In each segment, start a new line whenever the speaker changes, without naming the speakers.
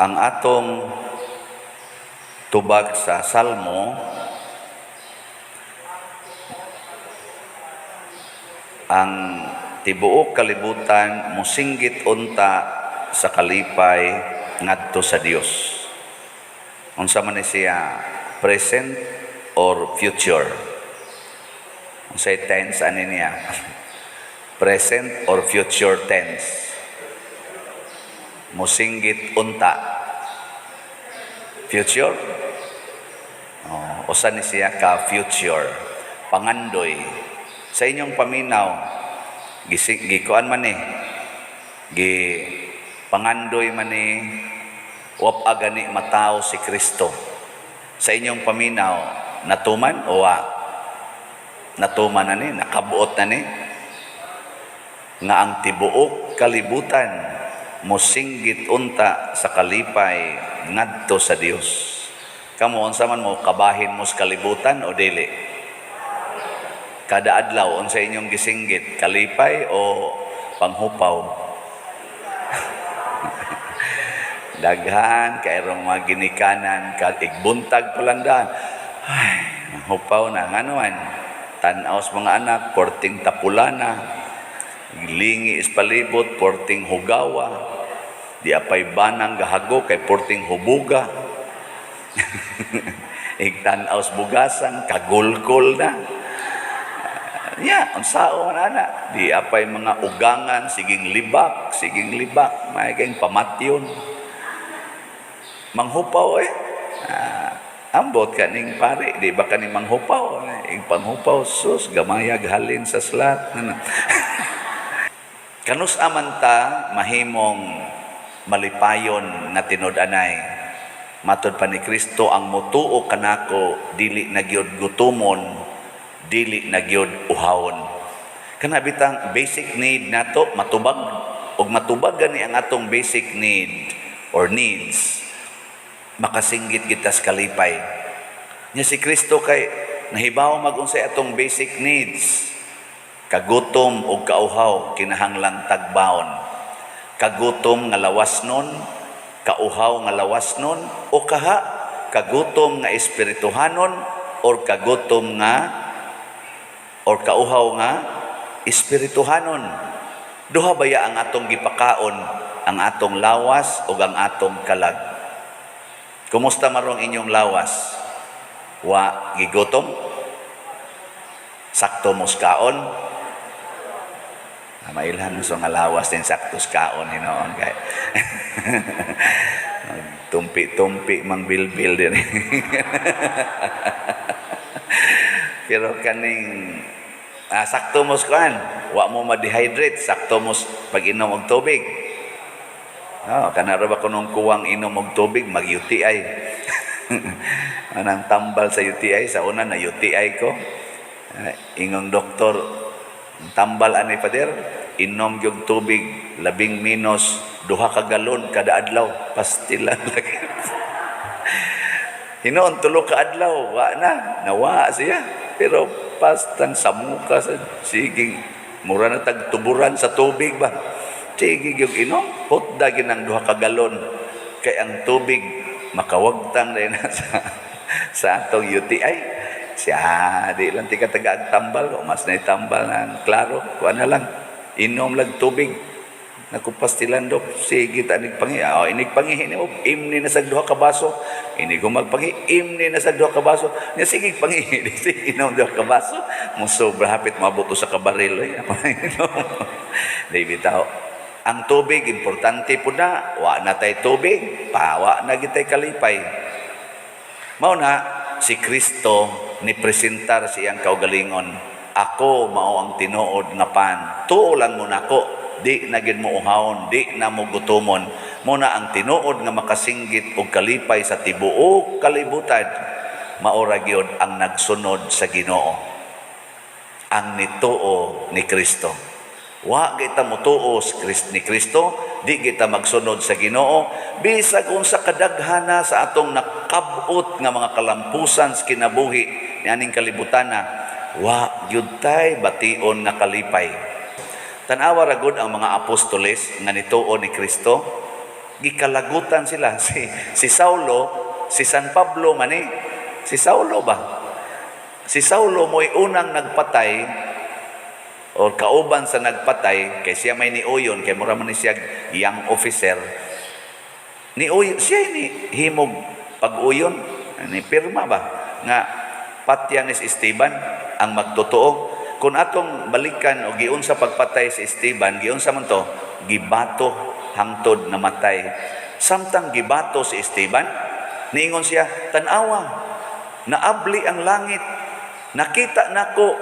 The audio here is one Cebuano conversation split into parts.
Ang atong tubag sa Salmo, ang tibuok kalibutan mosinggit unta sa kalipay ngadto sa Dios. Unsa man ni siya, present or future? Unsay tense ani niya? Present or future tense? Mosinggit unta. Future? Oh, usa ni siya ka future. Pangandoy. Sa inyong paminaw, gising gikuan man ni, gi pangandoy man ni, wa gani matawo si Kristo. Sa inyong paminaw, natuman o wa? Natuman na ni, nakabuot na ni nga ang tibuok kalibutan mosinggit unta sa kalipay ngadto sa Dios. Kamo, unsa man mo, kabahin mo sa kalibutan o dili? Kada adlaw, unsa inyong gisinggit, kalipay o panghupaw? Daghan kayrong mga ginikanan kad igbuntag pa lang daan. Ay, hupaw na ngano man. Tan-aw sa mga anak, porting tapulana. Lingi is palibot, porting hugawa. Di apay banang gahago kay porting hubuga. Igtan-aw sa bugasan, kagulkol na. Ya, unsao man ana. Di apay mga ugangan, siging libak, siging libak, may kayong pamatyon. Manghupaw eh. Ah, ambot ka ning pare, di ba ka ni manghupaw? Ing panghupaw, sus, gamayag halin sa slat. Ano? Kanus aman ta mahimong malipayon nga tinud-anay? Matod pa ni Kristo, ang motuo kanako dili na gyud gutumon, dili na gyud uhawon. Kana bitang basic need nato matubag, ug matubag gani ang atong basic need or needs, makasinggit kita sa kalipay. Nya si Kristo kay nahibaw mag-unsay atong basic needs. Kagutom ug kauhaw kinahanglan tagbaon. Kagutom nga lawas nun, kauhaw nga lawas nun, o kaha kagutom nga espirituhanon or kagutom nga or kauhaw nga espirituhanon. Duha baya ang atong gipakaon, ang atong lawas ug ang atong kalag? Kumusta marong inyong lawas? Wa gigutom? Sakto mos kaon? Ah, mailhan mo sa nga lawas din sakto sa kaon hinoon kay tumpi-tumpi mang bilbil din. Pero kaning sakto mo sa kuan, wa mo ma-dehydrate, sakto mo pag-inom og tubig. Oh, kana ra ba kunong kuwang inom og tubig, mag-UTI. Anang tambal sa UTI, sa una na UTI ko. Ingong doktor, tambal ani, Pader, inom gyud tubig labing minus 2 ka galon kada adlaw, pastilan lagi. Hinoon 3 ka adlaw, wa na, nawa siya. Pero pastang samuka sa siging mura na tagtuburan sa tubig ba. Sige yung inom, hotda ginang 2 ka galon. Kay ang tubig makawagtang na sa atong UTI. Siya, di lang tika taga ang tambal, o mas na tambal ng klaro, kuha na lang. Inom lang tubig. Nakupastilan dok, sige ta inig pangi. Oh, inig pangihi nimo, imni na sa 2 ka baso. Inig magpangi, imni na sa 2 ka baso. Nya sige pangihi, sige inom 2 ka baso. Mo sobra hapit maabot sa kabaril eh. Ako na inom. Di bitaw. Ang tubig importante pud na, wa na tay tubig, pawa na gitay kalipay. Mao na si Kristo ni presentar sa iyang kaugalingon. Ako mao ang tinuod nga pan. Tuo lang mo nako, di na gid mo uhawon, di na mo gutumon. Mo na ang tinuod nga makasinggit og kalipay sa tibuok kalibutan. Maora gyud ang nagsunod sa Ginoo. Ang nituo ni Kristo. Wa kita motuo sa ni Kristo, di kita magsunod sa Ginoo, bisag unsa kadaghana sa atong nakab-ot nga mga kalampusan sa kinabuhi nianing kalibutana, wa gyud tay bation nga kalipay. Tan-awa ra gud ang mga apostoles nga nituo ni Kristo, Gikalagutan sila. Si Saulo, si San Pablo man eh. Si Saulo ba? Si Saulo mo'y unang nagpatay or kauban sa nagpatay kay siya may niuyon, kay mura man ni siya young officer. Niuyon siya, ni himog pag-uyon, ni pirma ba nga patya ni si Esteban ang magtotoo. Kung atong balikan o giunsa pagpatay si Esteban, giunsa man to? Gibato hangtod namatay. Samtang gibato si Esteban, niingon siya, "Tan-awa, naabli ang langit, nakita nako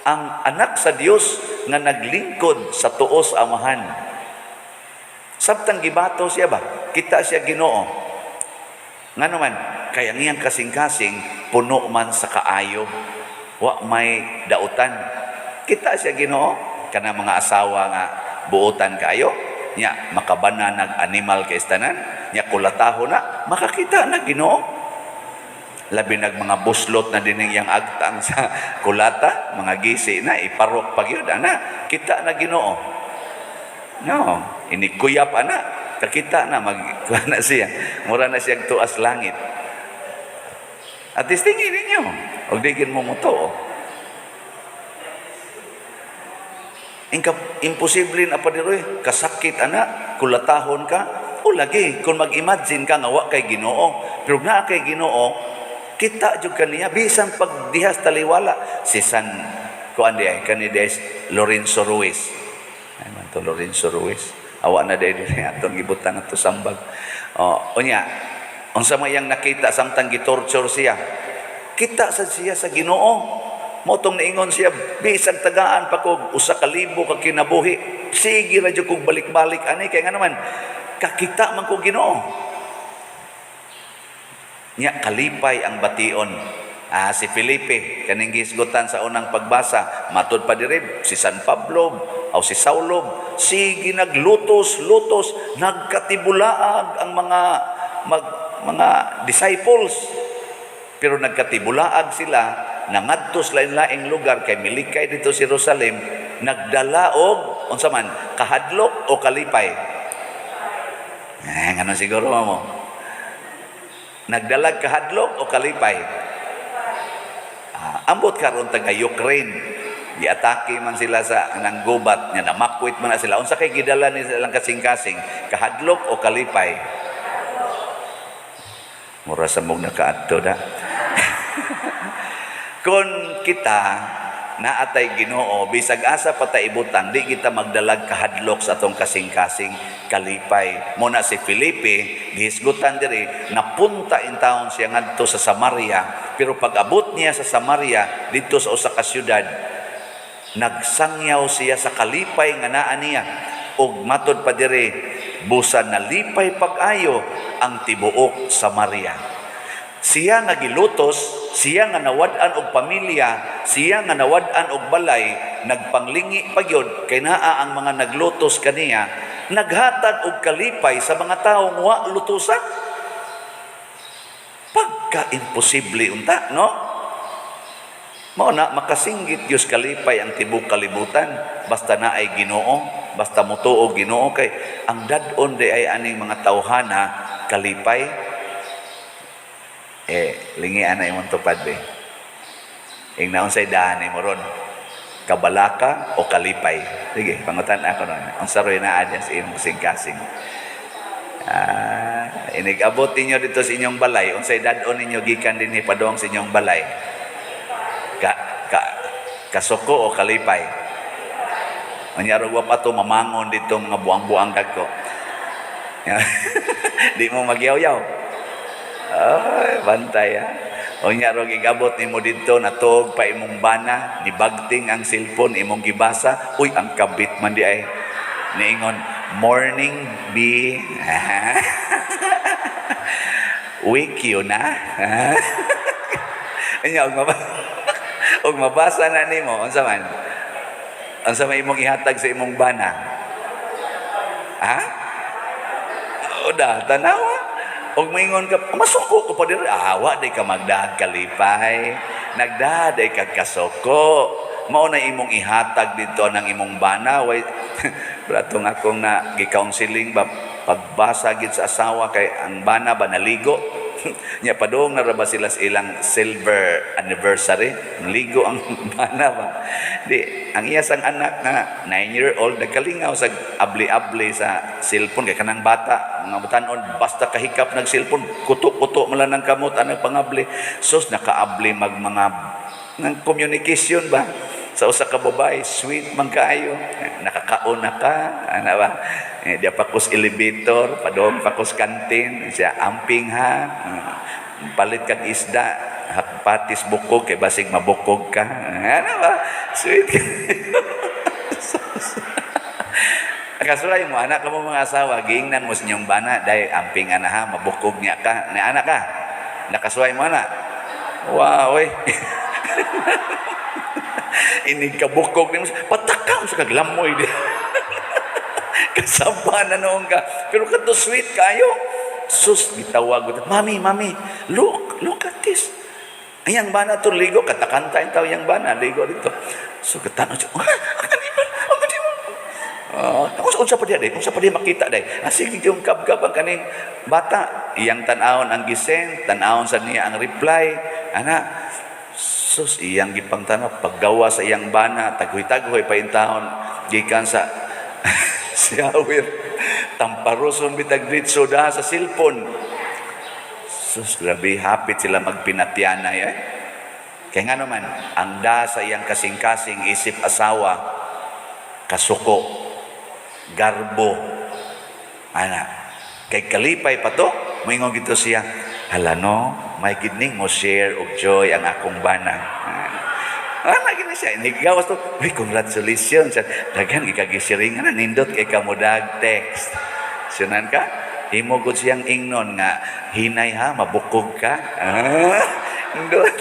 ang Anak sa Dios nga naglingkod sa tuo sa Amahan." Samtang gibato siya ba, kita siya Ginoo. Ngano man? Kaya ngiyang kasing-kasing puno man sa kaayo. Wa may dautan. Kita siya Ginoo. Kana mga asawa nga buotan kayo, nya makabana nag animal kay tanan, nya kulataho na, makakita na Ginoo. Labi nag mga buslot na din yang agtang sa kulata, mga gisi na, iparok pag yun, ana, kita na Ginoo. No, inikuyap ana, kakita na, mag, na siya. Mura na siya tuas langit. At tingin ninyo, og di mo mutuo. Inka, imposible na pa diroy, kasakit ana, kulatahon ka, o lagi, kung mag-imagine ka nga wa kay Ginoo, pero naa kay Ginoo, kita jud kaniya bisan pag dihas taliwala. Si San kuan di ay kani di ay Lorenzo Ruiz. Ay man to Lorenzo Ruiz. Awa na di diri atong gibutang ato sambag. Oh, unya, unsa may iyang nakita samtang gitorture siya? Kita sa siya sa Ginoo. Mao tong niingon siya, "Bisag tagaan pa kog 1,000 ka kinabuhi, sige ra jud kog balik-balik ani," kay nga naman kakita man ko Ginoo. Nya kalipay ang bation. Ah, si Felipe, kaning gisgutan sa unang pagbasa, matud pa diri si San Pablo o si Saulo, sige naglutos, lutos, nagkatibulaag ang mga disciples. Pero nagkatibulaag sila, nangadto sa lain-laing lugar kay milikay dito sa Jerusalem, nagdala og unsa man, kahadlok o kalipay? Eh, ngano siguro mo? Nagdalag kahadlok o kalipay? Ah, ambot karon taga Ukraine. Giatake man sila sa nang gubat nya, namakwit man na sila. Unsa kay gidala ni silang kasing-kasing? Kahadlok o kalipay? Mura sa mong nakaadto da. Kung kita naatay Ginoo, bisag asa pa ta ibutang, di kita magdalag kahadlok sa atong kasing-kasing, kalipay. Muna si Felipe, gihisgutan diri, napunta in town siya ngadto sa Samaria, pero pag abot niya sa Samaria, didto sa usa ka syudad, nagsangyaw siya sa kalipay nga naa niya. Ug matod pa diri, busa nalipay pag-ayo ang tibuok Samaria. Siya nga gilutos, siya nga nawad-an og pamilya, siya nga nawad-an og balay, nagpanglingi pa gyud kay naa ang mga naglutos kaniya, naghatag og kalipay sa mga tawo nga wa lutusan. Pagka imposible unta, no? Mao na makasinggit Dios kalipay ang tibok kalibutan basta naay Ginoo, basta motuo Ginoo, kay ang dad-on di ay aning mga tawhana kalipay. Eh, lingi ana imong tupad be. Ing naon say daan mo ron? Kabalaka o kalipay? Sige, pangutan ako nun. Unsa ro'y naa diyan sa imong kasing-kasing? Ah, inig-abot ninyo dito sa inyong balay, unsay dad-on ninyo gikan dinhi padung sa inyong balay? Ka kasuko o kalipay? Unya ro wa pa to mamangon dito mga buang-buang dagko. Di mo magyaw-yaw. Ay, bantay ha. Unya ro gigabot nimo didto, natuog pa imong bana, nibagting ang cellphone imong gibasa, uy, ang kabit man di ay. Niingon, "Morning, B. Week yun na." Unya og mabasa na nimo, unsa man? Unsa may imong ihatag sa imong bana? Ha? O da, tanawa. Og maingon ka, "Masuko ko pa diri." Awa, di ka magdahag kalipay. Nagdahay ka kasuko. Mao na imong ihatag dito ng imong bana. Way, Pero atong akong na gi-counseling ba, pagbasa gid sa asawa kay ang bana ba naligo. Nya padung na ra ba sila sa ilang silver anniversary. Naligo ang bana ba. Di ang iya sang anak nga 9-year-old nagkalingaw sa abli-abli sa cellphone kay kanang bata, mga batanon, basta kahikap nag cellphone, kuto-kuto man lang ng kamot anang pangabli. Sus, nakaabli mag mga ng communication ba sa usa ka babae, sweet man kaayo. Nakakaon na ka, ana ba? Eh, di pa kus elevator, padong pa kus kantin siya, "Amping ha, palit kag isda, patis bukog kay basig mabukog ka," ana ba? Sweet. Kasuray mo, anak ka mo mga asawa, giingnan mo sa inyong bana, "Dahil amping ana ha, mabukog niya ka." Na anak ka, nakasuway mo ana. Wow, oy. Inig kabukog nimo, patakaw sa kaglamoy di. Kasaba na noon ka. Pero kadto sweet kayo. Sus, gitawag ko, "Mami, mami, look, look at this." Ayang bana to ligo, katakanta yung tao yung bana, ligo dito. So, katanaw siya, "Ah, ang animal, ang animal." Ako, unsa pa diya, day? Unsa pa diya makita, day? Ah, sige, yung kabkab ang kaning bata. Iyang tan-awon ang gisend, tan-awon sa niya ang reply. Ana, sus, iyang gipangtanaw, paggawa sa iyang bana, taghoy-taghoy pa intawon, gikan sa shower, tamparoson bitag ditso da sa cellphone. Sus, grabe, hapit sila magpinatyanay eh. Kaya nga naman, ang da sa iyang kasing-kasing isip asawa, kasuko, garbo, ana, kay kalipay pa to, moingon gito siya, "Hala no, may gidning mo share og joy ang akong bana." Ana gini siya, inigawas to, "Uy, congratulations, daghan gikagisiringan na, nindot kay kamudag text." Sunan ka? Imo gud siyang ingnon nga, "Hinay ha, mabukog ka." Ah, nindot.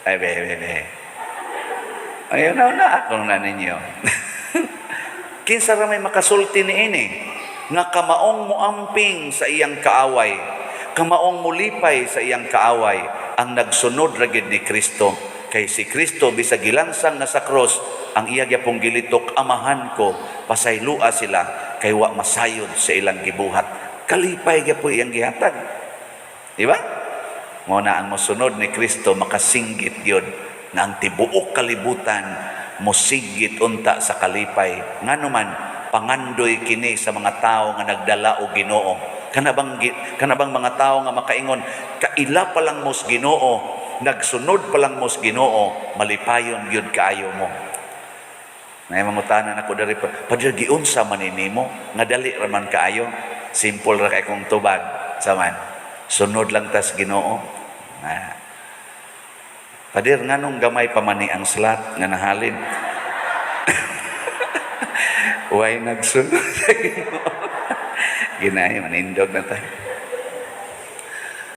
Ay, be, be, be. Ayaw na na ako na ninyo. Kinsa ra may makasulti ni ini nga kamaong muamping sa iyang kaaway, kamaong mulipay sa iyang kaaway, ang nagsunod ra gid ni Kristo. Kay si Kristo bisag gilangsang na sa cross, ang iya gyapong gilitok, "Amahan ko, pasaylua sila kay wa masayod sa ilang gibuhat." Kalipay gyapon iyang gihatag. Di ba? Mo na ang mosunod ni Kristo makasinggit yun nga ang tibuok kalibutan mosinggit unta sa kalipay. Ngano man, pangandoy kini sa mga tao nga nagdala og Ginoo. Kana bang mga tao nga makaingon, kaila pa lang mos Ginoo, nagsunod pa lang mos Ginoo, malipayon gyud kaayo mo. Nay mangutana nako diri pa, "Padre, giunsa man nimo nga dali ra man kaayo?" Simple ra kay kong tubag saman. Sunod lang tas Ginoo. Ah. "Pader, nganong gamay pa man ni ang slot nga nahalin?" Way nagsunod sa Ginoo. Ginay, manindog na tayo.